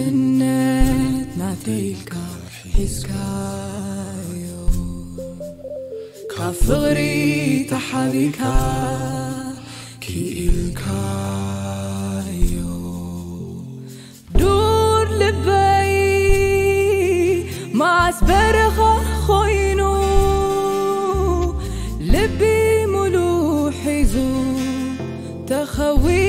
እነት ናተይልካ ሒዝካዮ ካብ ፍቕሪ ተሓቢካ ክኢልካዮ ዱር ልበይ መዓስ በረኻ ኮይኑ ልቢ ሙሉ ሒዙ ተኸዊሉ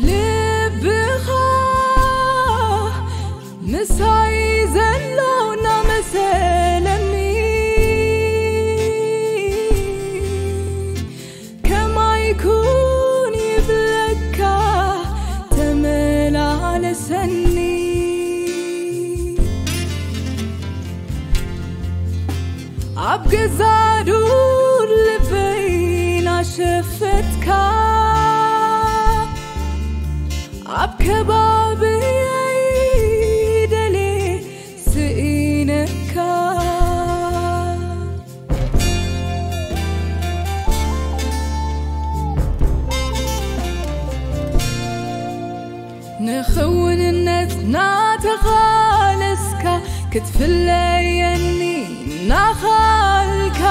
ልብኻ ምሳይ ዘሎ እናመሰለኒ ከማይ ኩን ይብለካ ተመላለሰኒ ኣብ ገዛ ዱር ልበይ ናሸፈትካ ኣብ ከባብየይ ደሌ ስኢነካ ንኽውንነት ናተቓለስካ ክትፍለየኒ ናኻልካ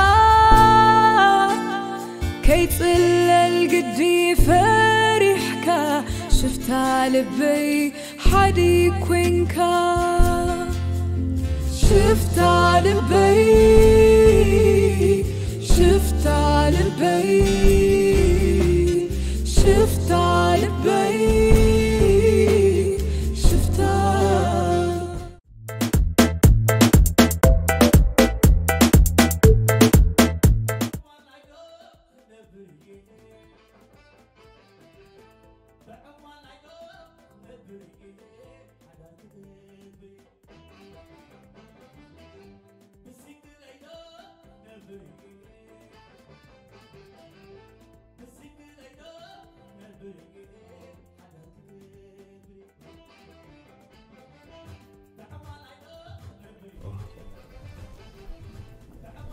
ከይጽለል ግዲ ፈሪሕካ ሽፍታ ልበይ ሓዲ ኮንካ ሽፍታ ልበይ ሽፍታ ልበይ ሽፍታ ልበይ ሽፍታ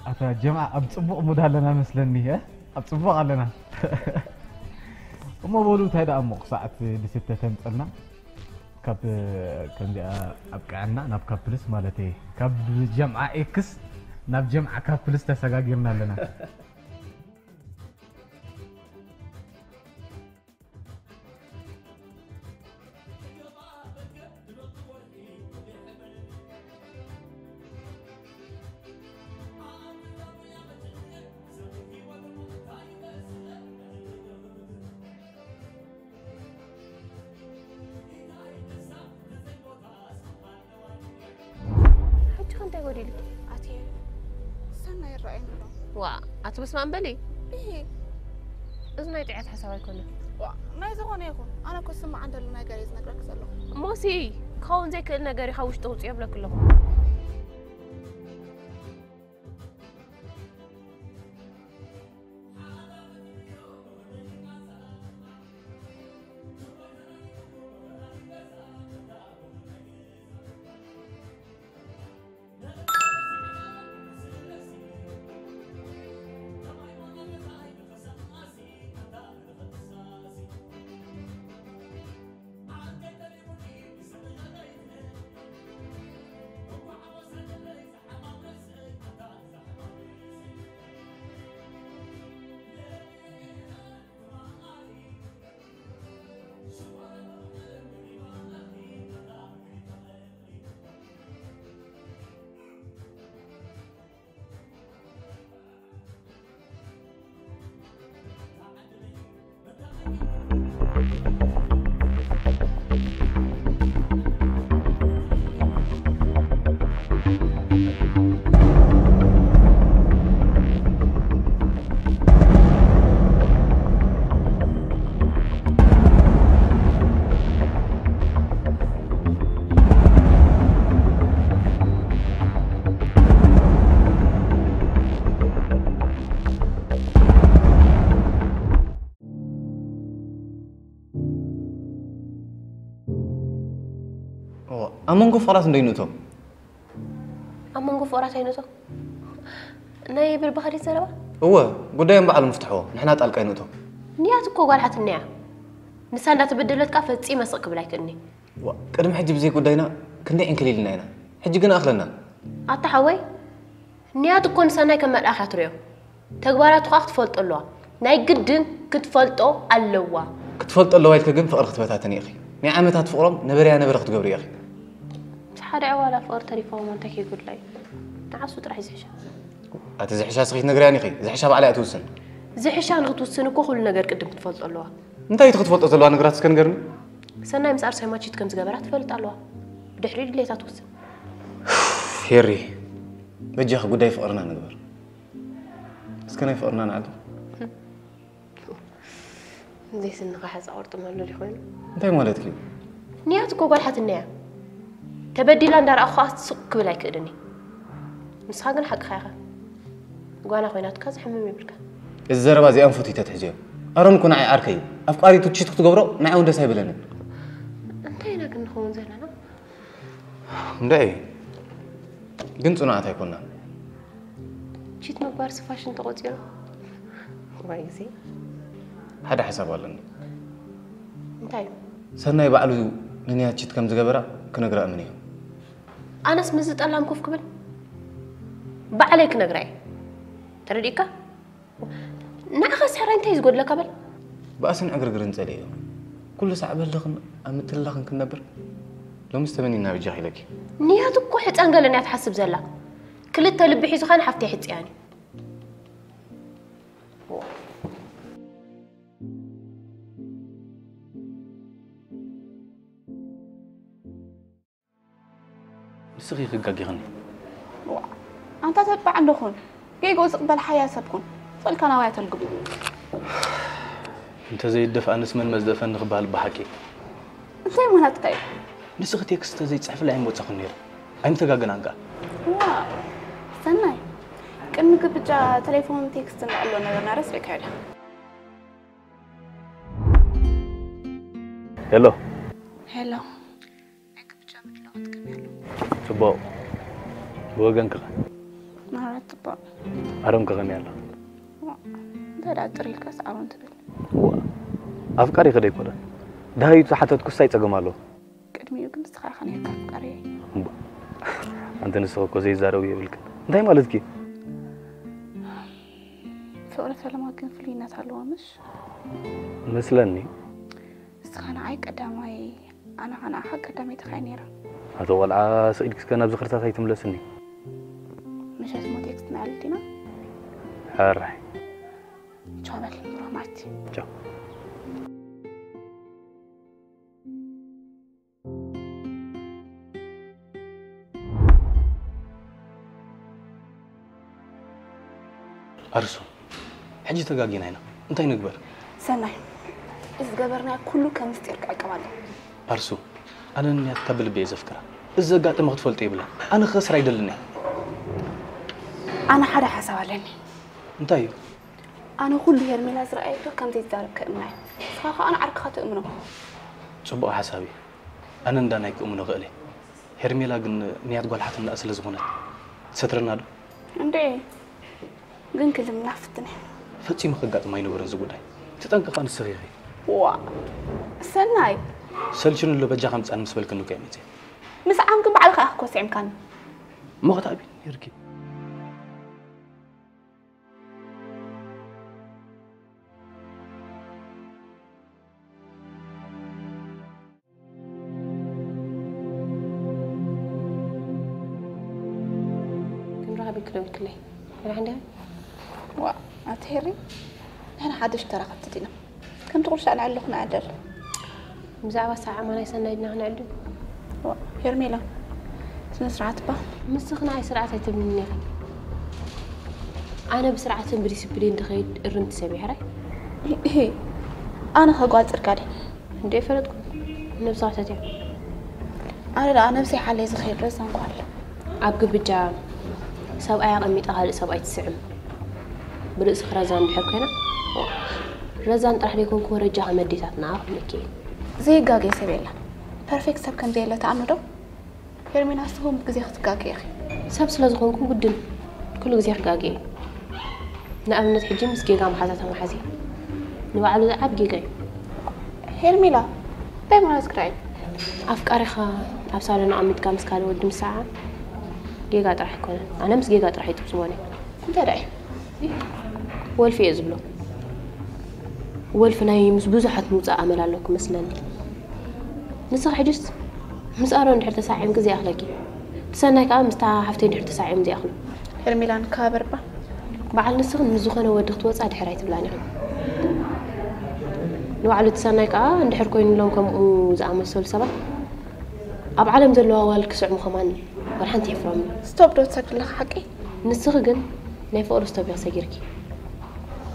ኣታ ጀምዓ ኣብ ጽቡቕ ሙድ ኣለና መስለኒ እ ኣብ ጽቡቕ ኣለና እሞ በሉ እንታይ ደኣ እሞ ክሳዕ እቲ ልስተ ተምጸልና ካብ ከምዚኣ ኣብቅዐና ናብ ካፕልስ ማለት እየ ካብ ጀምዓ ኤክስ ናብ ጀምዓ ካፕልስ ተሰጋጊርና ኣለና ሕጂ ከ እንታይ ጎዲልኪ? ኣትየ ሰናይ ይረኣየኒ ኣሎ። ዋ ኣቲ በስመኣም በሊ። እሂ እዚ ናይ ጥዕያት ሓሳብ ኣይኮነን። ዋ ናይ ዝኾነ ይኹን ኣነ እኮ ዝስምዓኒ ዘሎ ነገር እየ ዝነግረኪ ዘለኹ። እሞሲ ክኸውን ዘይክእል ነገር እዩ ካብ ውሽጢ ኣውፅዮ ይብለኪ ኣለኹ። ኣብ መንጎ ፍቕራት እንዶ ይንእቶ? ኣብ መንጎ ፍቕራት ኣይንእቶ? ናይ ብልቢ ከዲት ዘረባ? እወ፣ ጉዳዮም በዓሎም ይፍትሕዎ፣ ንሕና ጣልቃ ይንእቶ። ንያት እኮ ጓል ሓትነያ። ንሳ እንዳተበደለት ከኣ ፈጺመ ስቕ ክብል ኣይክእልኒ። ዋ፣ ቅድሚ ሕጂ ብዘይ ጉዳይና ክንደይ ዕንክሊልና ኢና። ሕጂ ግን ኣኽለና። ኣታ ሓወይ፣ ንያት እኮ ንሰናይ ከም መልኣኽ እያ ትሪኦ። ተግባራቱ ከኣ ክትፈልጦ ኣለዋ። ናይ ግድን ክትፈልጦ ኣለዋ። ክትፈልጦ ኣለዋ ኢልኪ ግን ፍቕሪ ክትበታተኒ ኢኺ። ናይ ዓመታት ፍቕሮም ነበረያ ነበረ ክትገብርዮ ኢኺ። ምስ ሓደ ዕዋላ ፍቕሪ ተሪፎም እንታይ ከይጉድላ እዩ? ንዓሱ ጥራሕ እዩ ዝሕሻ። ኣቲ ዝሕሻ ስኺ ትነግርያን ኢኺ። ዝሕሻ ባዕላ እያ ትውስን። ዝሕሻ ንክትውስን እኮ ኩሉ ነገር ቅድም ክትፈልጦ ኣለዋ። እንታይ እቲ ክትፈልጦ ዘለዋ ነገራት እስከ ንገርኒ። ሰናይ ምስ ኣርሴማ ቺት ከም ዝገበራ ትፈልጥ ኣለዋ። ብድሕሪኡ ድሌታ ትውስን። ሄሪ፣ በጃኺ ጉዳይ ፍቕርና ንግበር። እስከ ናይ ፍቕርና ንዓዲ። ዘይስንኻ ሓፃ ቁርጥመሉ ዲ ኮይኑ። እንታይ ማለትኪ እዩ? ንያት እኮ ጓል ሓትነያ። ተበዲላ እንዳረኣኹ ከዓ ስቕ ክብል ኣይክእልን እዩ። ንስኻ ግን ሓቅኻ ኢኻ። ጓና ኮይናትካ ዝሕምም ይብልካ። እዚ ዘረባ እዚኣን ፈትዩ ተትሕዝዮ። ኣሮን እኮ ንዓይ ዓርከይ እዩ። ኣፍቃሪቱ ቺት ክትገብሮ ንዓይ እውን ደስ ኣይብለንን። እንታይ ኢና ግን ንኸውን ዘለና? እንድዒ ግን ጽኑዓት ኣይኮናን። ቺት ምግባር ስፋሽን ተቆጺሩ። ዋይ ግዜ። ሓደ ሓሳብ ኣለኒ። እንታይ? ሰናይ ባዕሉ ንንያት ቺት ከም ዝገበራ ክነግራ እምኒ እዮ። ኣነስ ምስ ዝጠላም ኮፍ ክብል ባዕለይ ክነግራ እየ። ተረዲእካ? ንዓኻ ስሕራይ እንታይ እዩ ዝጎድለካ በል? ባእስን ዕግርግርን ጸሊእዮ። ኩሉ ሳዕ በልኽን ኣብ ምትልላኽን ክንነብር ሎምስ ተመኒና ብጃኺ ኢለኪ። ንያት እኮ ሕጸን ገለን እያ ትሓስብ ዘላ። ክልተ ልቢ ሒዙ ኸን ሓፍተይ ሕጽያን እዩ። ንስኺ ክጋጊኽኒ። ዋእ፣ ኣንታ ተባዕ እንዶ ኹን። ጌግኡ ስቕ በል ሓያል ሰብ ኩን። ስቕ ኢልካ ናባይ ኣተልግቦ። እንተዘይደፍኣንስ መን መዝደፈኒ ክበሃል ብሓቂ። እንታይ ማለትካ እዩ? ንስኺ ቴክስት ተዘይጽሕፍለይ ኣይምወጻኹን ነይረ። ኣይምተጋገናን ከኣ። ዋእ፣ ሰናይ። ቅድሚ ግብጃ ተሌፎንን ቴክስትን ኣሎ ነበርና ረሲዕካዮ ዲኻ? ሄሎ። ሄሎ። ናይ ግብጃ ምድላዋት ከመይ ኣሎ? ጽቡቕ። ብወገንኪ ኸ? ማራ ጽቡቕ። ኣሮን ከ ከመይ ኣሎ? እንታይ ደኣ ጥር ኢልካስ ኣሮን ትብል? እዋ፣ ኣፍቃሪኺ ዶ ኣይኮነን? ደሃዩ ዝሓተትኩስ እንታይ ጸገም ኣለዎ? ቅድሚኡ ግን ንስኻ ኢኻ ነይርካ ኣፍቃሪየይ። እምባ፣ ኣንቲ ንስኺ እኮ ዘይዛረብ የብልክን። እንታይ ማለትኪ? ፍቕሪ ፈለማ ግን ፍሉይነት ኣለዎ ምሽ? መስለኒ። ንስኻ ንዓይ ቀዳማይ፣ ኣነ ኸኣ ንዓኻ ቀዳመይትኻ እየ ነይረ። ኣቶ ቆልዓ፣ ስቕ ኢልኪ እስከ ናብ ዝኽርታት ኣይትምለስኒ። ምሸት እሞ ቴክስት ንዕልል ዲና? ሕራይ። ቻው በል፣ ብሩኽ መዓልቲ። ቻው። ኣርሱ፣ ሕጂ ተጋጊና ኢና። እንታይ ንግበር? ሰናይ፣ እዚ ዝገበርናዮ ኩሉ ከም ምስጢር ክዕቀብ ኣለዎ። ኣርሱ፣ ኣነ ንንያት ካብ ብልቢ እየ ዘፍቅራ። እዚ ዘጋጠመ ክትፈልጦ የብላን። ኣነ ክኸስር ኣይደልን እየ። ኣነ ሓደ ሓሳብ ኣለኒ። እንታይ እዩ? ኣነ ኩሉ ሄርሜላ ዝረኣየቶ ከም ዘይዛረብ ከእምና እየ። ንስኻ ከኣ ንዓርክኻ ትእምኖ። ጽቡቕ ሓሳብ እዩ። ኣነ እንዳ ናይ ክእምኖ ክእል እየ። ሄርሜላ ግን ንያት ጓል ሓትነኣ ስለ ዝኾነት ትሰትረና ዶ? እንዴ፣ ግን ክልምና ፍትነ። ፈጺሙ ከጋጥም ኣይነበረን እዚ ጉዳይ። ተጠንቀቓ ንስኺ ኢኺ። ዋ፣ ሰናይ። ሰልችኑ ኣሎ በጃኻ ምጻኒ ምስ በልክኒ እኮ እየ መጺአ። ምስዓም ግን ባዕልኻ ኢኻ እኮ ስዒምካኒ። እሞ ክትኣብዪ ነይርኪ። ክንራኸብ ኢልኪ ደዊልክለይ። ደሓን ዲኺ? ዋእ ኣቲ ሄሪ፣ ንሕና ሓደሽቲ ተራኸብቲ ዲና? ከምቲ ቁርሻዕ ንዕልሉ ክነዕልል። ብዛዕባ ሰዓማ ናይ ሰናይ ዲና ክነዕልል? ዋእ ሄርሜላ፣ ስነ ስርዓት እባ። ንስኺ ንዓይ ስርዓት ኣይትብልኒ ኢኺ። ኣነ ብስርዓትን ብዲስፕሊን ዝኸይድ እርምቲ ሰብ እየ ሕራይ? እሄ፣ ኣነ ኸ ጓል ጽርግያ ድየ? እንዶ ኣይፈለጥኩን። ነብሳ ሕተትያ። ኣነ ደኣ ነብሰይ ሓለይ ዝኸይድ ረዛን ጓል። ኣብ ግብጃ ሰብኣይ ኣቐሚጣ ካልእ ሰብኣይ ትስዕም። ብርእስኺ ረዛን እንድሕር ኮይና፣ ረዛን ጥራሕ ደይኮንኩ ወረጃ ከም ኣዴታትና ክብለኪ እየ። ዘይጋገ ሰብ የለን። ፐርፌክት ሰብ ከም ዘየለ ትኣምኒ ዶ? ሄርሜላ፣ ንስኹም ግዜ ክትጋገ ኢኺ። ሰብ ስለ ዝኾንኩ ግድን ኩሉ ግዜ ክጋገ እዩ። ንኣብነት ሕጂ ምስ ጌጋ መሓዛ ተመሓዚ፣ ንባዕሉ ዝዓብ ጌጋ እዩ። ሄርሜላ፣ እንታይ ማለት ክዳይ? ኣፍቃሪኻ ኣብ ሳሎን ኣቐሚጥካ ምስ ካልእ ወዲ ምሰዓዓም ጌጋ ጥራሕ ኣይኮነን። ኣነ ምስ ጌጋ ጥራሕ ይጥብጽቦን እዩ። እንታይ ደኣ እዩ? ወልፊ እየ ዝብሎ። ወልፊ ናይ ምስ ብዙሓት ምውፃእ ኣመል ኣለኩ መስለኒ። ንስኺ ሕጅስ ምስ ኣሮን እንድሕር ተሳዒምኪ ዘይኣኽለኪ፣ ትሰናይ ከዓ ምስታ ሓፍተይ እንድሕር ተሳዒሙ ዘይኣኽሎ። ሄርሜላ፣ ንከባበር እባ። በዓል ንስኽን ምስ ዝኾነ ወዲ ክትወፃ ድሕር ኣይትብላን ኢኽን። ንባዕሉ ትሰናይ ከዓ እንድሕር ኮይኑሎም ከምኡ ዝኣመሰሉ ሰባት ኣብ ዓለም ዘለዋ ኣዋልድ ክስዕሙ ከማን ዋላ ሓንቲ የሕፍሮም እዩ። ስቶፕ ዶ ትሰግዲ ኣለኻ ሓቂ? ንስኺ ግን ናይ ፍቕሪ ስቶፕ ኢኺ ሰጊርኪ።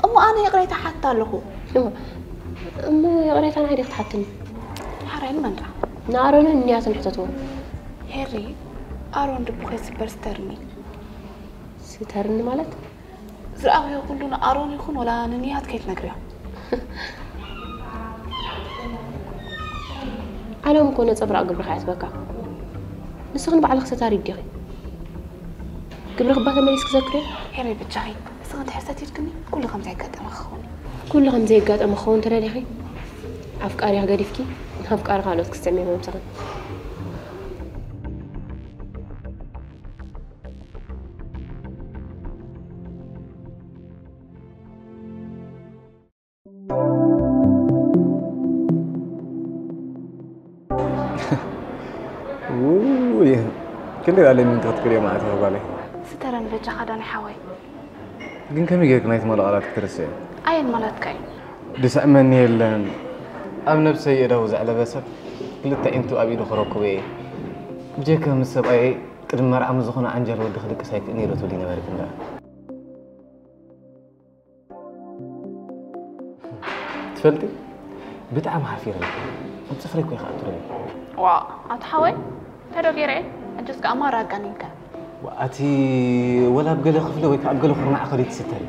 እሞ ኣነ ይቕሬታ ሓታ ኣለኹ። እሞ፣ እሞ ይቕሬታ ንዓይ ዲኺ ትሓትኒ? ሓራይ ንመን ደኣ? ንኣሮንን ንያትን ሕተትዎ። ሄሪ፣ ኣሮን ልቡ ከይስበር ስተርኒ። ስተርኒ ማለት? ዝረኣኽዮ ኩሉ ንኣሮን ይኹን ወላ ንንያት ከይትነግርዮ። ዓለም እኮ ነጸብራቕ ግብርኻ እያ ትህበካ። ንስኽን ባዕልኺ ሰታሪት ዲኺ? ግብርኺ እባ ተመሊስኪ ዘክርዮ። ሄሪ፣ ብቻኺ ንስኽን ድሕር ሰቲርክኒ ኩሉ ከም ዘየጋጠመ ክኸውን። ኩሉ ከም ዘየጋጠመ ክኸውን ተደሊኺ? ኣፍቃሪኺ ገዲፍኪ ንኣፍቃሪ ካልኦት ክስዕሚ መምሰኽን። ውይ፣ ክንደይ ዳለይ ምን ክትክልዮ ማለት እዩ ጓለይ። ስተረን በጃኻ ዳኒ ሓወይ። ግን ከመይ ጌርክ ናይ ትማሊ ቃላት ክትርስዕ? ኣየን ማላትካ እዩ? ድስዕመኒ የለን። ኣብ ነብሰይ የእዳው ዘዕለበ ሰብ ክልተ ዒንቱ ኣብ ኢዱ ክረክቦ እየ። ብጀካ ምስ ሰብኣየይ ቅድሚ መርዓ ምስ ዝኾነ ዓንጃል ወዲ ክድቅስ ኣይክእልን ኢሉ ትብሊ ነበርክ እንዳ። ትፈልጢ? ብጣዕሚ ሓፊረ። ኣብ ጽፍረይ እኮ ይኸኣቱ ደለኹ። ዋ፣ ኣቲ ሓወይ፣ እንታይ ዶ ገይረ እየ? ሕጅስ ከኣ ማራ ኣጋኒንካ። ዋ፣ ኣቲ ወላ ኣብ ገለ ክፍሊ ወይ ከኣ ኣብ ገለ ኩርናዕ ከደይ ትስተሪ።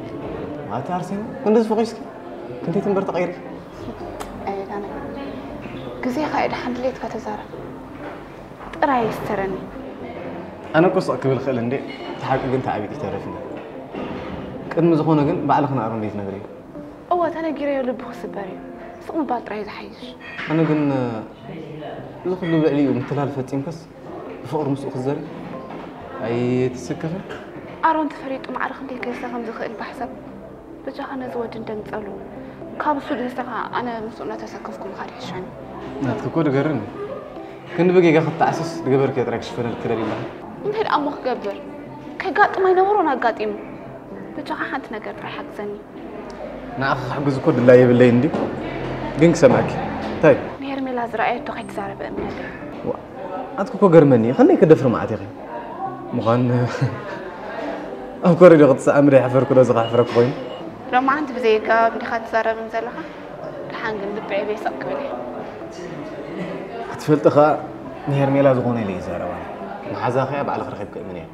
ኣቲ ኣርሴማ፣ ክንድዚ ፎኺስኪ? ክንደይ ትንበር ተቐይሪ? ኣየ ዳነ፣ ግዜኻ እዩ ደሓን ድሌትካ ተዛረብ። ጥራይ ይስተረኒ። ኣነ እኮ ስቕ ክብል ክእል እንዴ፣ እቲ ሓቂ ግን ተዓቢጡ ይተርፍኒ። ቅድሚ ዝኾነ ግን ባዕልኺ ንኣሮን ዘይትነግርዮ። እወ፣ ተነጊረዮ ልቡ ክስበር እዩ። ስቕ ምባል ጥራይ ዝሓይሽ። ኣነ ግን፣ እዚ ኩሉ ብልዕሊኡ ምትላል ፈጺምከስ፣ ብፍቕሪ ምስኡ ክትዘሪ ኣይትስከፍን? ኣሮን ተፈሪጡ ማዕረ ክንደይ ከይስተ ከም ዝኽእል ባሕሰብ። በጃኻ ነዚ ወዲ እንደምጸሉ። ካብ እሱ ድህስኻ ኣነ ምስኡ እናተሰከፍኩ ምኻድ ይሕሸኒ። ናትኪ እኮ ድገርም እዩ። ክንዲ ብጌጋ ክትዓስስ ድገበርክዮ ጥራይ ክሽፈነልኪ ትደልዪ ኣለኺ። እንታይ ደኣ እሞ ክገብር? ከጋጥም ኣይነበሮን ኣጋጢሙ። በጃኻ ሓንቲ ነገር ጥራይ ሓግዘኒ። ንዓኺ ክሕግዝ እኮ ድላይ የብለይን እንድዩ። ግን ክሰምዓኪ። እንታይ? ንሄርሜላ ዝረኣየቶ ከይትዛረበ እምነለይ። ዋ፣ ኣትኪ እኮ ገርመኒ። ከመይ ክደፍሪ መዓት ኢኺ? ምዃን ኣብ ኮሪዶ ክትሰዓሚ ዶ ይሓፈርኩ ዶ እዚ ከሕፍረኪ ኮይኑ? ሎማዓንቲ ብዘየጋባብ እንዲኻ ትዛረብን ዘለኻ? ደሓን ግን ልቢ ዕብየ ሰቕ ክብል እየ። ክትፈልጢ ኸኣ ንሄርሜላ ዝኾነ ኢለ ይዛረባ። መሓዛ ኸኣ ባዕልኺ ረኺብኪ እመንያ።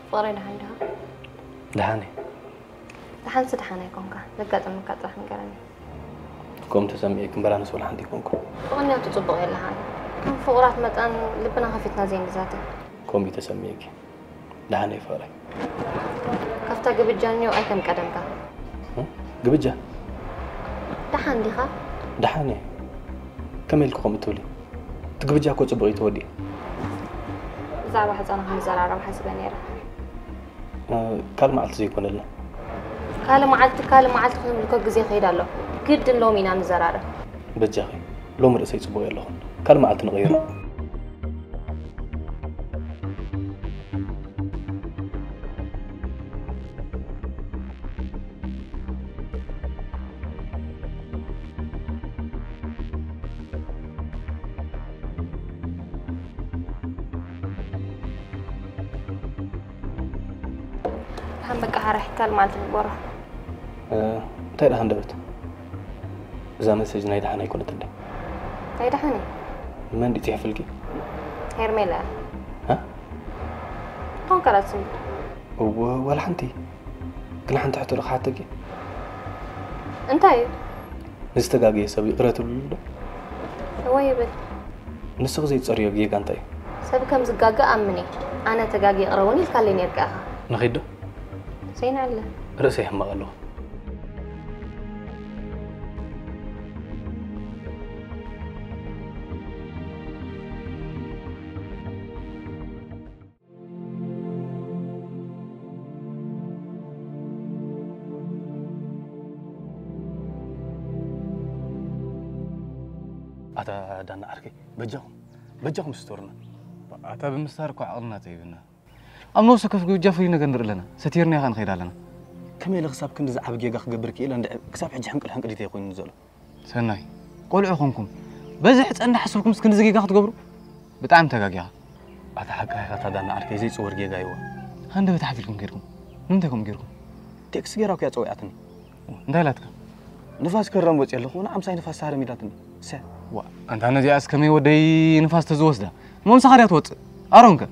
ፍቕረይ ደሓን ዲኻ? ደሓን እየ። ደሓንሲ ደሓን ኣይኮንካ። ዘጋጠመካ ጥራሕ ንገረኒ። ከምኡ ተሰሚዑ ክምበራንስ ወላ ሓንቲ ኣይኮንኩ። ብቕንያቱ ጽቡቕ የለኻን። ከም ፍቑራት መጠን ልብና ከፊትና ዘይንዛተ። ከምኡ እዩ ተሰሚዑኪ። ደሓን እየ ፍቕረይ። ካብታ ግብጃ እኒኦ ኣይከም ቀደምካ። እ? ግብጃ? ደሓን ዲኻ? ደሓን እየ። ከመይ ኢልኪ ከምኡ ትብሊ? እቲ ግብጃ እኮ ጽቡቕ እዩ ተወዲኡ። ብዛዕባ ሕጻና ክንዘራረብ ሓሲበ ነይረ። እ፣ ካልእ መዓልቲ ዘይኮነልና? ካልእ መዓልቲ፣ ካልእ መዓልቲ ክንብል እኮ ግዜ ይኸይድ ኣሎ። ግድን ሎሚ ኢና ንዘራረብ። በጃኺ፣ ሎሚ ርእሰይ ጽቡቕ የለኹን። ካልእ መዓልቲ ንቐይሮ። ደሓን በቃ ሓራይ ካልእ መዓልቲ ንግበሮ። እ፣ እንታይ ደኣ ሃንደበት? እዛ መሰጅ ናይ ደሓን ኣይኮነትን ድያ? ናይ ደሓን እዩ። መን ድዩ ጽሒፍልኪ? ሄርሜላ። ها؟ ቶንከራትስም። و- ولا حنتي. كل حنت حتى لو حتى እንታይ እዩ? نستقاقي سبي قرأت له. እወ ይብል። نسخ زي تصريو جيجا انتي. ሰብ ከም ዝጋገ ኣምኒ። ኣነ ተጋጊ ይቕረቡን ኢልካለይ ነርካ ኢኻ። نخيدو. ዜና ኣለ። رأسي حمق له. ኣታ ዳና ዓርከይ በጃኹም በጃኹም ስቶርና። ኣታ ብምስታር እኮ ዓቕልና ተይብና። ኣብ ነብሲ ከፍ ግብጃ ፍሉይ ነገር ንርኢ ኣለና። ሰቲርና ኢኻ ንኸይድ ኣለና። ከመይ ኢለ ክሳብ ክንዲ ዝዓብ ጌጋ ክገብር ክኢለ እንድዒ ክሳብ ሕጂ ሕንቅል ሕንቅሊተይ ኮይኑ ዘሎ። ሰናይ ቆልዑ ኮንኩም በዚ ሕፀ እንዳሓስብኩም እስክንዚ ጌጋ ክትገብሩ ብጣዕሚ ተጋጊኻ። ኣታ ሓቃ ኢኻ ታዳና ዓርከይ ዘይፅወር ጌጋ ይዋ። ሃንደበት ሓፊልኩም ከድኩም ንምንታይ ከምኡ ጌርኩም? ቴክስት ጌራ እኮ እያ ፀዊዓትኒ። እንታይ ኢላትካ? ንፋስ ክረም ወፂ ኣለኹ ንዓምሳይ ንፋስ ሳረም ኢላትኒ። ሰ ዋ ኣንታ ነዚኣስ ከመይ ወደይ ንፋስ ተዝወስዳ ሞምሳኻ ድያ ትወፅእ ኣሮንከ?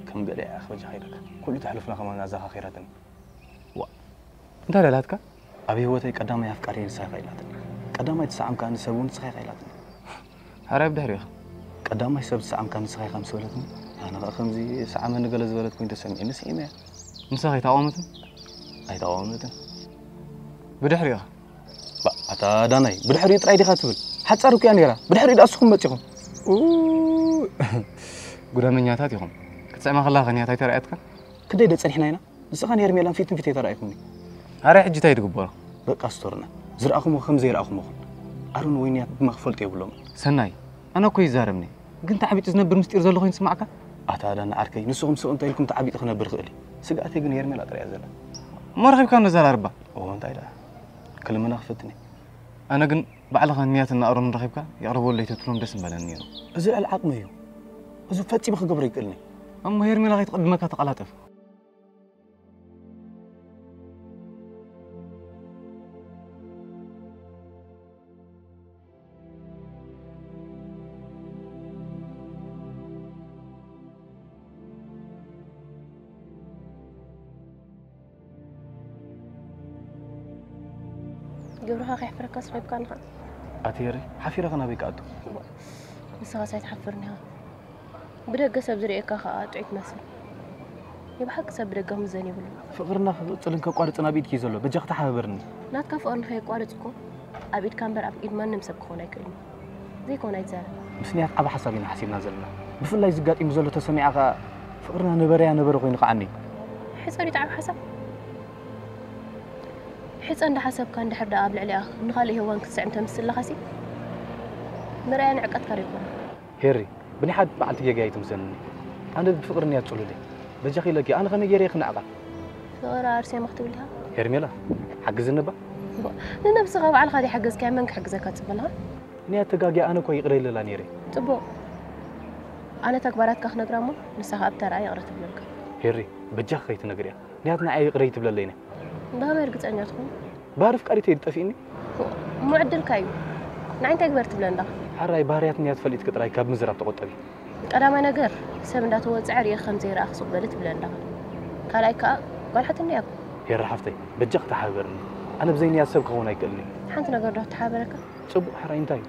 ከም ገለ እያ ክበጃ ከይደካ ኩሉ ተሕልፍና ከማን ኣዘኻኺራትኒ። ዋ እንታይ ኢላትካ? ኣብ ህይወተይ ቀዳማይ ኣፍቃሪ ንስኻ ኢኻ ኢላትኒ። ቀዳማይ ትሰዓምካ ንሰብ እውን ንስኻ ኢኻ ኢላትኒ። ሓራይ ብድሕሪኻ። ቀዳማይ ሰብ ዝሰዓምካ ንስኻ ኢኻ ምስ በለትኒ ኣነ ኸኣ ከምዚ ሰዓመኒ ገለ ዝበለት ኮይኑ ተሰሚዕኒ ስዒመያ። ንሳ ከይተቃወመትን? ኣይተቃወመትን። ብድሕሪኻ። ኣታ ዳናይ ብድሕሪኡ ጥራይ ዲኻ ትብል? ሓጻር እኮ እያ ነይራ። ብድሕሪኡ ደኣ ንስኹም መጺኹም። ኡ፣ ጉዳመኛታት ኢኹም። ክትስዕማ ከለኻ ከ ንያት ኣይተራእየትካን? ክንደይ ዶ ጸኒሕና ኢና? ንስኻን ሄርሜላን ፊት ንፊት ኣይተራእኹምኒ። ኣረ ሕጂ እንታይ ድግበሮ? በቃ ስቶርና። ዝረኣኹሞ ከም ዘይረኣኹሞ ኹን። ኣሮን ወይ ንያት ድማ ክፈልጡ የብሎምን። ሰናይ፣ ኣነ እኮ ይዛረብኒ። ግን ተዓቢጡ ዝነብር ምስጢር ዘሎ ኮይኑ ይስማዓካ? ኣታ ዳና ዓርከይ፣ ንስኹም ስቕ እንተ ኢልኩም ተዓቢጡ ክነብር ይኽእል እዩ። ስግኣተይ ግን ሄርሜላ ጥራይ እያ ዘላ። እሞ ረኺብካ ነዘራርባ። እዎ እንታይ ደኣ? ክልምና ክፈትን እየ። ኣነ ግን ባዕልኻ ንያትና ኣሮምን ረኺብካ የቕርበለይ ተትብሎም ደስ ምበለኒ ነይሩ። እዚ ልዕሊ ዓቕመይ እዩ። እዚ ፈጺመ ክገብሮ ኣይክእልን እየ። እሞ ሄርሜላ ከይትቕድመካ ተቐላጠፍ። ግብርኻ ከየሕፍረካ ስሒብካ ንኻ። ኣቲ ሄሪ ሓፊረኻ ናበይ ክኣቱ? ንስኻስ ኣይትሓፍርን ኢኻ። ብደገ ሰብ ዝርእየካ ኸኣ ጥዑይ ትመስል። ናይ ብሓቂ ሰብ ብደገ ክምዘን የብሉን። ፍቕርና ክቕጽልን ከቋርጽን ኣብ ኢድኪ እዩ ዘሎ። በጃኺ ተሓባበርኒ። ናትካ ፍቕሪ ንኸየቋርጽ እኮ ኣብ ኢድካ እምበር ኣብ ኢድ ማንም ሰብ ክኸውን ኣይክእልን እዩ። ዘይኮነ ኣይትዛረብ። ምስ ንያት ዓቢ ሓሳብ ኢና ሓሲብና ዘለና። ብፍላይ እዚ ኣጋጢሙ ዘሎ ተሰሚዓ ኸኣ ፍቕርና ነበረያ ነበረ ኮይኑ ከዓኒ። ሕጸ ድዩ እቲ ዓቢ ሓሳብ? ሕጸ እንዳሓሰብካ እንድሕር ደኣ ኣብ ልዕሊኣ ንኻልእ ሄዋን ክትስዕም ተምስል ኣለኻሲ ምርኣያ ንዕቀትካ ዶ ይኾን? ሄሪ፣ ብናይ ሓንቲ መዓልቲ ጌጋ ኣይትምዘንኒ። ኣነ ብፍቕሪ ንያት ጽሉል እየ። በጃኺ ኢለኪ፣ ኣነ ከመይ ገይረ እየ ክነዕቓ? ፍቕሪ ኣርሴማ ክትብል ዲኻ? ሄርሜላ፣ ሓግዝኒ እባ። ንነብስኻ ባዕልኻ ዘይሓገዝካያ መን ክሕግዘካ ትጽበ ኣለኻ? ንያት ተጋግያ ኣነ እኮ ይቕረ ኢለላ ነይረ። ጽቡቕ። ኣነ ተግባራትካ ክነግራ እሞ ንሳ ኸኣ ብተራኣ ይቕረ ትብለልካ። ሄሪ፣ በጃኺ ከይትነግርያ። ንያት ንዓይ ይቕረ ይትብለለይ ነያ። ብኸመይ ርግጸኛ ትኾን? ባህሪ ኣፍቃሪተይ ድጠፊእኒ? እሞ ዕድልካ እዩ። ንዓይ እንታይ ግበር ትብለ ኣለኻ? ሓራይ ባህርያት ንያት ፈሊጥኪ ጥራይ ካብ ምዝራብ ተቖጠቢ። ቀዳማይ ነገር ሰብ እንዳተወጽዐ ርእየ ከም ዘይረኣኽ ሱቕ በሊ ትብለ ኣለኻ። ካልኣይ ከኣ ጓል ሓትነይ እያ እኮ። ሄሪ ሓፍተይ በጃኺ ተሓባበርኒ። ኣነ ብዘይ ንያት ሰብ ክኸውን ኣይክእልን እዩ። ሓንቲ ነገር ዶ ክትሓባበረካ? ጽቡቕ ሕራይ እንታይ እዩ?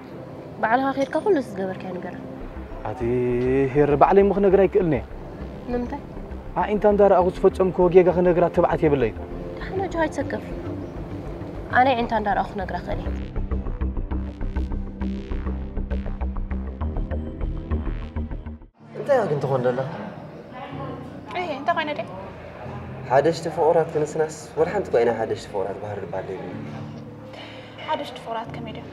ባዕልኻ ኬድካ ኩሉ ዝገበርካዮ ንገራ። ኣቲ ሄሪ ባዕለይ እሞ ክነግራ ኣይክእልን እየ። ንምንታይ? ኣዒንታ እንዳረኣኹ ዝፈጸምክዎ ጌጋ ክነግራ ትብዓት የብለይን። ደሓን ኣጆኻ ኣይትሰከፍ። ኣነ ኣዒንታ እንዳረኣኹ ክነግራ ክእል እየ። እንታይ ኢኻ ግን ትኾን ደላ? እይ እንታይ ኮይነ ድየ? ሓደሽቲ ፍቑራት ክንስናስ ወላ ሓንቲ እኳ ኢና ሓደሽቲ ፍቑራት ባህሪ ዝበሃል ዘይብሉ። ሓደሽቲ ፍቑራት ከመይ ድዮም?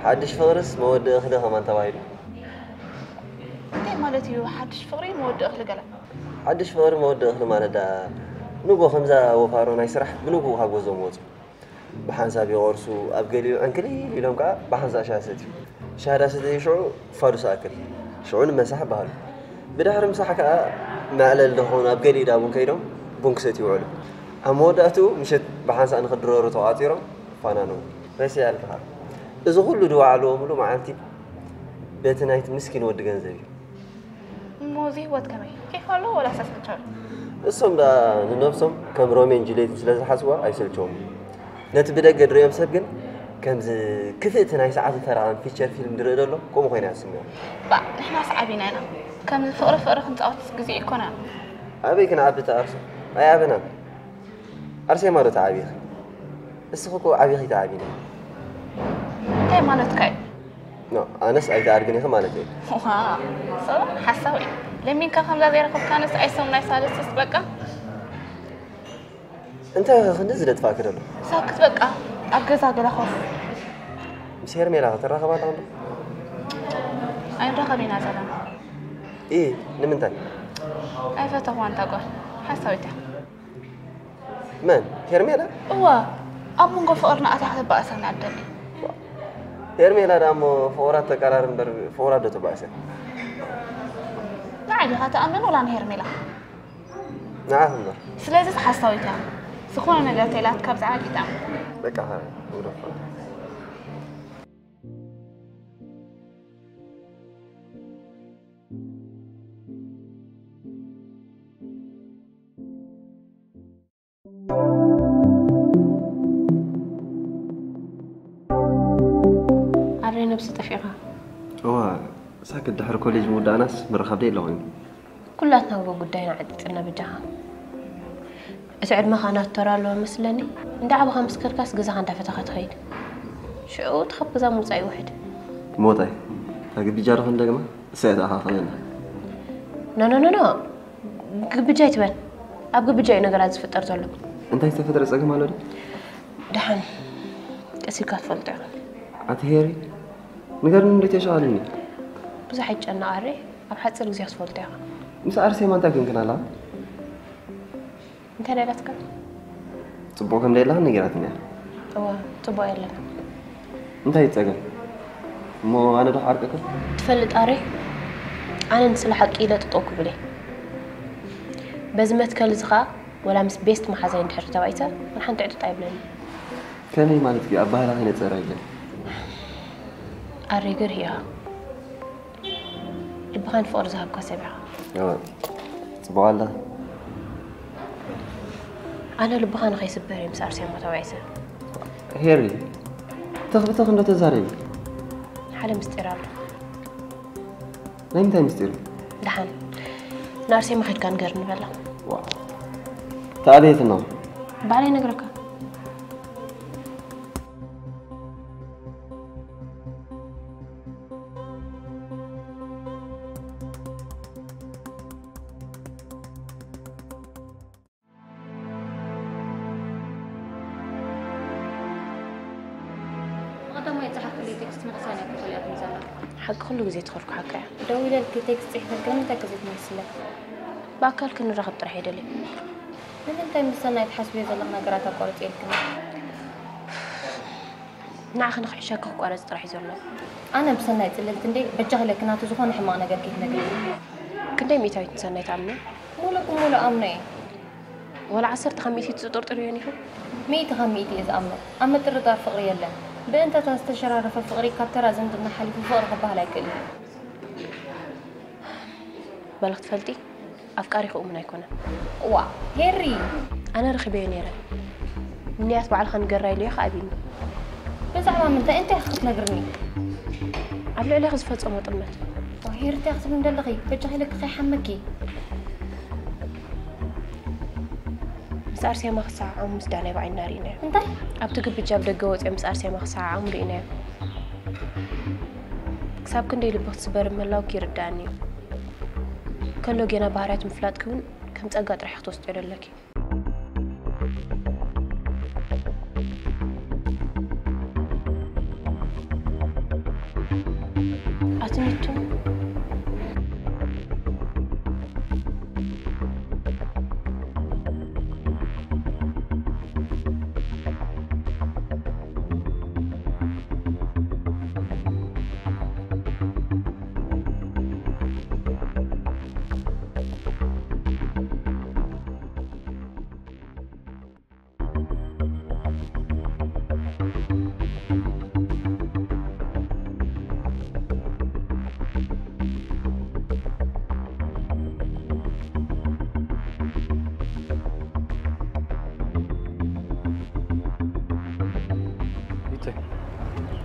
ሓድሽ ፍቕርስ መወድኢ እኽሊ ከማን ተባሂሉ። እንታይ ማለት እዩ ሓድሽ ፍቕሪ መወድኢ እኽሊ ገለ? ሓድሽ ፍቕሪ መወድኢ እኽሊ ማለት ደኣ ንጎ ከምዛ ወፋሮ ናይ ስራሕ ብንጉኡ ካብ ገዝኦም ወፁ። ብሓንሳብ ይቖርሱ፣ ኣብ ገሊኡ ዕንክሊል ኢሎም ከኣ ብሓንሳእ ሻሂ ሰትዩ። ሻሂ ዳሰተዩ ሽዑ ፋዱስ ኣክል። ሽዑ ንመሳሕ ይበሃሉ። ብድሕሪ ምሳሕ ከኣ መዕለሊ ዶ ክኾኑ ኣብ ገሊኡ ዳ ቡን ከይዶም ቡን ክሰትዩ ይውዕሉ። ኣብ መወዳእትኡ ምሸት ብሓንሳእ ንኽድረሩ ተቋጺሮም ይፋናነዉ። ረሲዐልካ። እዚ ኩሉ ድዋዕልዎ ሙሉእ መዓልቲ በቲ ናይቲ ምስኪን ወዲ ገንዘብ እዩ። እሞ እዚ ህይወት ከመይ? ኬፍ ኣለዎ ወላስ ኣሰልቻዊ? እሶም ደኣ ንነብሶም ከም ሮሜን ጁልየትን ስለ ዝሓስብዋ ኣይሰልቸዎም። ነቲ ብደገ ድርእዮም ሰብ ግን ከምዚ ክፍእቲ ናይ ሰዓትን ፈረቓን ፊቸር ፊልም ድርኢ ደሎ ከምኡ ኮይና እያ ዝስምዖ። ባእ ንሕናስ ዓቢና ኢና። ከምዚ ፍቕሪ ፍቕሪ ክንጻወትስ ግዜ ኣይኮነን። ኣበይ ክንዓቢ ተኣርሱ? ኣይኣበናን። ኣርሴማ ዶ ተዓቢኺ? እስኺ እኮ ዓቢኺ ተዓቢኒ። እንታይ ማለትካ እዩ? ኖ ኣነስ ኣይተኣርግን ኢኺ ማለት እየ። ዋ ሰው ሓሳዊ እዩ። ለሚንካ ከምዛ ዘይረኸብካንስ ኣይሰሙን ኣይሳልስስ በቃ። እንታይ ኢኺ ክንድዚ ዘጥፋእኪ ዘሎ? ሳክት በቃ ኣብ ገዛ ገለ ኮፍ። ምስ ሄርሜላ ክትራኸባ ኣለኹ ዶ? ኣይንራኸብ ኢና ዘለና። ኢ ንምንታይ? ኣይፈተኹዋን እታ ጓል ሓሳዊት እያ። መን? ሄርሜላ? እወ ኣብ መንጎ ፍቕርና ኣትያ ክትባእሰና እደሊ። ሄርሜላ ደኣ እሞ ፍቑራት ተቀራርብ እምበር ፍቑራት ዶ ተባእሰ? ንዓ ዲኻ ትኣምን ወላ ንሄርሜላ? ንዓኺ እምበር። ስለዚ ሓሳዊት እያ። ዝኾነ ነገር ተኢላትካ ብዛዕባ ጌጣ። በቃ ኸ ንግደፎ። ኣረይ ነብሲ ጠፊእኻ? እዋ ሳክት ድሕሪ ኮሌጅ ምውዳእናስ ምርኻብ ደይ ኣለኹ። ኩላትና እኮ ጉዳይና ዓጢጥና በጃኻ። እቲ ዕድመኻ ናቱ ተራ ኣለዎ መስለኒ። እንዳ ዓበኻ ምስ ከድካስ ገዛኻ እንዳፈተኻ ትኸይድ። ሽዑ ተኸብ ገዛ ምውጻእ ይውሕድ። ሞታይ እታ ግብጃ ዶ ክንደግማ? እሳ እያ ተኣኻኸበና። ኖ ኖ ኖ ኖ ግብጃ ኣይትበል። ኣብ ግብጃ እዩ ነገራት ዝፍጠር ዘሎ። እንታይ ዝተፈጥረ ጸገም ኣሎ ዶ? ደሓን ቀስ ኢልካ ትፈልጦ ኢኻ። ኣቲ ሄሪ ንገርኒ እንዴት የሻልኒ? ብዙሕ ኣይጨነቕ ኣሬ ኣብ ሓጺር ግዜ ክትፈልጦ ኢኻ። ምስ ኣርሴማ እንታይ ክንክን ኣለኻ? እንታይ ደላትካ? ጽቡቕ ከም ደላኻ ነጊራትኒ እያ። እዋ ጽቡቕ የለን። እንታይ እዩ ጸገም? እሞ ኣነ ዶ ክዓርቀካ? ትፈልጥ ኣሬ ኣነ ንስለ ሓቂ ኢለ ጥጠው ክብል እየ። በዚ መትከል እዚ ኸኣ ወላ ምስ ቤስት መሓዛይ እንድሕር ተባኢሰ ወላ ሓንቲ ዕጥጥ ኣይብለኒ። ከመይ ማለት እዩ? ኣባህላ ከይነጸረ ኣይብለኒ። ኣሬ ገርህ ኢኻ። ልብኻ ንፍቕሪ ዝሃብካ ሰብ ኢኻ። እወ፣ ጽቡቕ ኣላ። ኣነ ልብኻ ንኸይስበር እየ ምስ ኣርሴማ ተባኢሰ። ሄሪ፣ ተኽብተኽ እንዶ ተዛረቢ። ሓደ ምስጢር ኣሎ። ናይ ምንታይ ምስጢር? ደሓን ንኣርሴማ ኸድካ ንገር ንበላ። ዋ፣ ተኣበየትና። ባዕለይ ነግረካ። ብቐዳማይ ዝጸሓፍክለይ ቴክስት ምሕሳን እየ ክኽእል እየ ዘላ። ሓቂ ኩሉ ግዜ ትኸልኩ ሓቂ እያ። ደዊለልኪ ቴክስት ጽሒፈልኪ ንምንታይ ግዜ ትመልስለይ? ብኣካል ክንራኸብ ጥራሕ እየ ደልየ። ንምንታይ ምስ ሰናይ ትሓስብዮ ዘለኺ ነገራት ኣቋርጽ ኢልክኒ? ንዓኺ ንኽሕሸኪ ክቋረጽ ጥራሕ እዩ ዘሎ። ኣነ ብሰናይ ጽልልቲ እንዴ በጃኺ ኢለኪ ናቱ ዝኾነ ሕማቕ ነገር ከይትነግርኒ። ክንደይ ሚእታዊት ንሰናይ ትኣምንያ? ሙሉእ ብሙሉእ ኣምኖ እየ። ወላ ዓሰርተ ካብ ሚእቲ ትጥርጥርዮን ኢኺ? ሚእቲ ካብ ሚእቲ እየ ዝኣምኖ። ኣብ ምጥርጣር ፍቕሪ የለን። ብእንተታ ዝተሸራረፈ ፍቕሪ ካብ ተራ ዝምድና ሓሊፉ ፍቕሪ ክበሃል ኣይክእልን እዩ። በሊ ክትፈልጢ ኣፍቃሪኺ እሙን ኣይኮነን። እዋ ሄሪ! ኣነ ረኺበዮ ነይረ። ንያት ባዕልኻ ንገራ ኢለዮ ከኣ ኣቢኒ። ብዛዕባ ምንታይ እንታይ ኢኺ ክትነግርኒ? ኣብ ልዕሌኺ ዝፈጸሞ ጥልመት። ዋ ሄሪ እንታይ ክትብሊ እንደለኺ? በጃኺ ኢለኪ ከይሓመኪ። ምስ ኣርሴማ ክሰዓዓሙ ምስ ዳናይ ብዓይንና ርኢናዮ። እንታይ? ኣብቲ ግብጃ ብደገ ወጺኦም ምስ ኣርሴማ ክሰዓዓሙ ርኢናዮም። ክሳብ ክንደይ ልቢ ክትስበሪ ምህላውኪ ይርድኣኒ እዩ። ከሎ ጌና ባህርያቱ ምፍላጥኪ እውን ከም ጸጋ ጥራሕ ክትወስድዮ ደለኪ። ኣትኒቱ።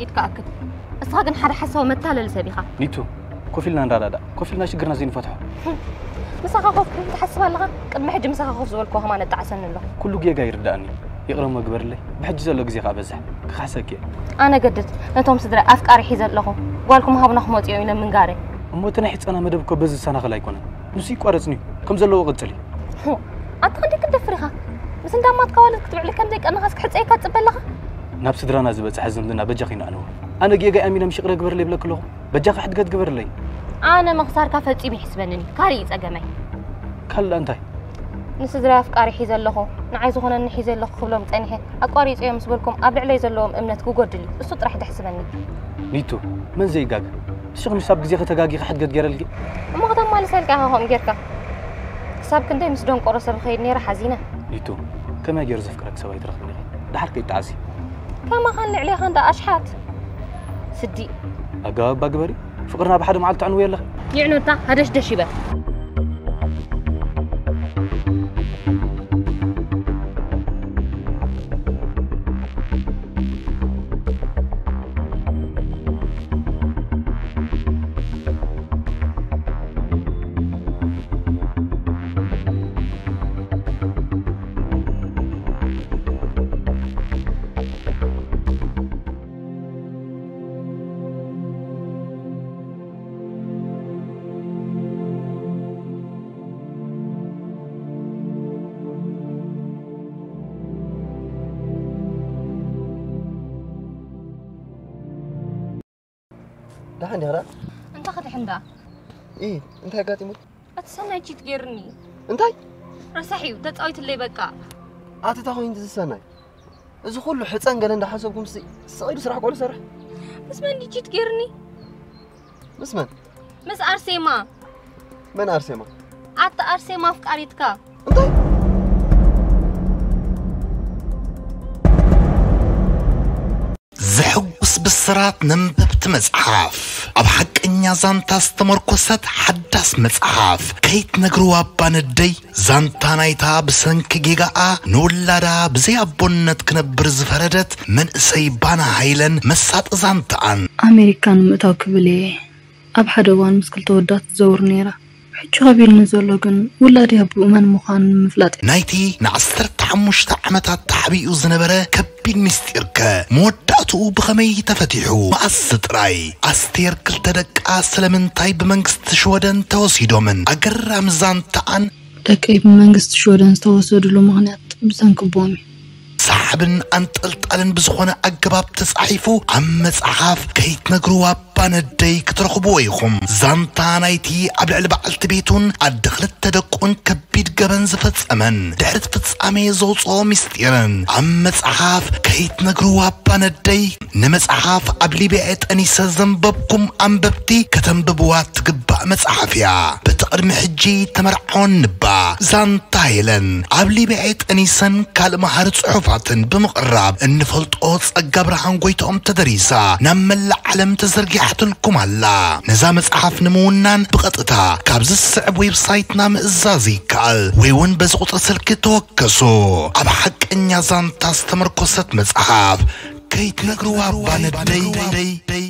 ኢድካ ኣክል። እስኻ ግን ሓደ ሓሳዊ መታለሊ ሰብ ኢኻ። ኒቱ፣ ኮፍ ኢልና ንረዳዳእ። ኮፍ ኢልና ሽግርና ዘይንፈትሖ። ምሳኻ ኮፍ ክትብል ትሓስብ ኣለኻ? ቅድሚ ሕጂ ምሳኻ ኮፍ ዝበልኩ ከማን ኣጣዕሰኒ ኣሎ። ኩሉ ጌጋ ይርዳእኒ። ይቕረ እሞ ግበርለይ። ብሕጂ ዘሎ ግዜ ከኣ በዝሕ። ክኻሕሰኪ እየ። ኣነ ገድድ፣ ነቶም ስድራይ ኣፍቃሪ ሒዘ ኣለኹ። ጓልኩም ሃቡና ክመጹ እዮም ኢለ ምንጋረይ። እሞ እቲ ናይ ሕጸና መደብ እኮ በዚ ዝሰናኸል ኣይኮነን። ንሱ ይቋረጽኒ እዩ። ከም ዘለዎ ቀጽሊ። ሆ፣ ኣንታ ክንደይ ክትደፍር ኢኻ? ምስ እንዳማትካ ዋልድ ክትብዕሊ ከም ዘይቀንኻስ ክሕጸየካ ትጽበ ኣለኻ? ናብ ስድራና ዝበጽሐ ዝምድና በጃኺ ንዕንዎ። ኣነ ጌጋይ ኣሚነ ምሽ ይቕረ ግበርለይ ይብለኪ ኣለኹ። በጃኺ ሕድገት ግበርለይ። ኣነ ምኽሳርካ ፈጺሙ ይሕስበንን እዩ። ካሊእ ጸገመይ። ካልእ እንታይ? ንስድራይ ኣፍቃሪ ሒዘ ኣለኹ፣ ንዓይ ዝኾነኒ ሒዘ ኣለኹ ክብሎም ጸኒሐ፣ ኣቋሪጸዮ ምስ በልኩም ኣብ ልዕለይ ዘለዎም እምነት ክጎድል እዩ። እሱ ጥራሕ ደሕስበኒ። ኒቱ፣ መን ዘይጋገ? ንስኺ ምሽ ኣብ ግዜኺ ተጋጊኺ ሕድገት ገይረልኪ። እሞ ከተማልሰልካ ኢኻ ከምኡ ጌርካ። ክሳብ ክንደይ ምስ ደንቆሮ ሰብ ኸይድ ነይረ ሓዚነ። ኒቱ፣ ከመይ ገይሩ ዘፍቅረኪ ሰብ ኣይትረኽብን ኢኺ። ደሓር ከይትዓሲ። ከማኻን ልዕሌኻን ደኣ ኣሽሓት። ስዲ። ኣገባብ ግበሪ። ፍቕርና ብሓደ መዓልቲ ተዕንውዮ ኣለኺ። ይዕኖታ ሃደሽደሽ ይበል። ደሓን ዲኻ ደኣ? እንታይ ክድሕን ደኣ? ኢ፣ እንታይ ኣጋጢሙ? እቲ ሰናይ ቺት ገይርኒ። እንታይ? ረሳሕ እዩ፣ ተጻዊትለይ በቃ። ኣቲ እንታይ ኮይኑ እዚ ሰናይ? እዚ ኩሉ ሕጸን ገለ እንዳሓሰብኩም ሲ-፣ ስቕ ኢሉ ስራሕ ቆሉ ሰርሕ። ምስ መን ድዩ ቺት ገይርኒ? ምስ መን? ምስ ኣርሴማ። መን ኣርሴማ? ኣቲ ኣርሴማ ኣፍቃሪትካ። እንታይ? ዘሐጉስ ብስራት ነንበብቲ መጽሓፍ። ኣብ ሓቀኛ ዛንታ ዝተመርኮሰት ሓዳስ መጽሓፍ። ከይትነግርዋ እባ ነደይ፣ ዛንታ ናይታ ብሰንኪ ጌጋኣ ንውላዳ ብዘይ ኣቦነት ክነብር ዝፈረደት መንእሰይ ባና ሃይለን መሳጢ ዛንታኣን። ኣሜሪካ ንምእታው ክብል እየ ኣብ ሓደ እዋን ምስ ክልተ ወዳት ትዘውር ነይራ። ሕጂ ከቢድኒ ዘሎ ግን ውላደይ ኣቦኡ መን ምዃኑ ንምፍላጥ እዩ። ናይቲ ንዓሰርተ ሓሙሽተ ዓመታት ተሓቢኡ ዝነበረ ከቢድ ምስጢርከ መወዳእትኡ ብኸመይ ተፈቲሑ? መኣስ ጥራይ? ኣስቴር ክልተ ደቃ ስለምንታይ ብመንግስቲ ሽወደን ተወሲዶምን? ኣገራሚ ዛንታኣን። ደቀይ ብመንግስቲ ሽወደን ዝተወሰድሉ ምኽንያት ብሰንኪ ኣቦኦም እዩ። ሰሓብን ኣንጠልጣልን ብዝኾነ ኣገባብ ተጻሒፉ ኣብ መጽሓፍ ከይትነግርዋ እባ ነደይ ክትረኽብዎ ኢኹም። ዛንታ ናይቲ ኣብ ልዕሊ በዓልቲ ቤቱን ኣደ ክልተ ደቁን ከቢድ ገበን ዝፈጸመን ድሕሪ እቲ ፍጻሜ ዘውጽኦ ምስጢርን ኣብ መጽሓፍ ከይትነግርዋ እባ ነደይ። ንመጽሓፍ ኣብ ሊብያ ጠኒሰ ዘንበብኩም ኣንበብቲ ከተንብብዋ ትግባእ መጽሓፍ እያ። በቲ ቅድሚ ሕጂ ተመርዓወን ንባ ዛንታ ሄለን ኣብ ሊብያ ጠኒሰን ካልእ መሃሪ ጽሑፋትን ብምቕራብ እንፈልጦ ጸጋ ብርሃን ጎይትኦም ተደሪሳ ናብ መላእ ዓለም ተዘርጊሓትልኩም ኣላ። ነዛ መጽሓፍ ንምውናን ብቐጥታ ካብዚ ዝስዕብ ዌብሳይትና ምእዛዝ ይከኣል ወይ እውን በዚ ቁጽሪ ስልኪ ተወከሱ። ኣብ ሓቀኛ ዛንታ ዝተመርኮሰት መጽሓፍ ከይትነግርዋ እባ ነደይ።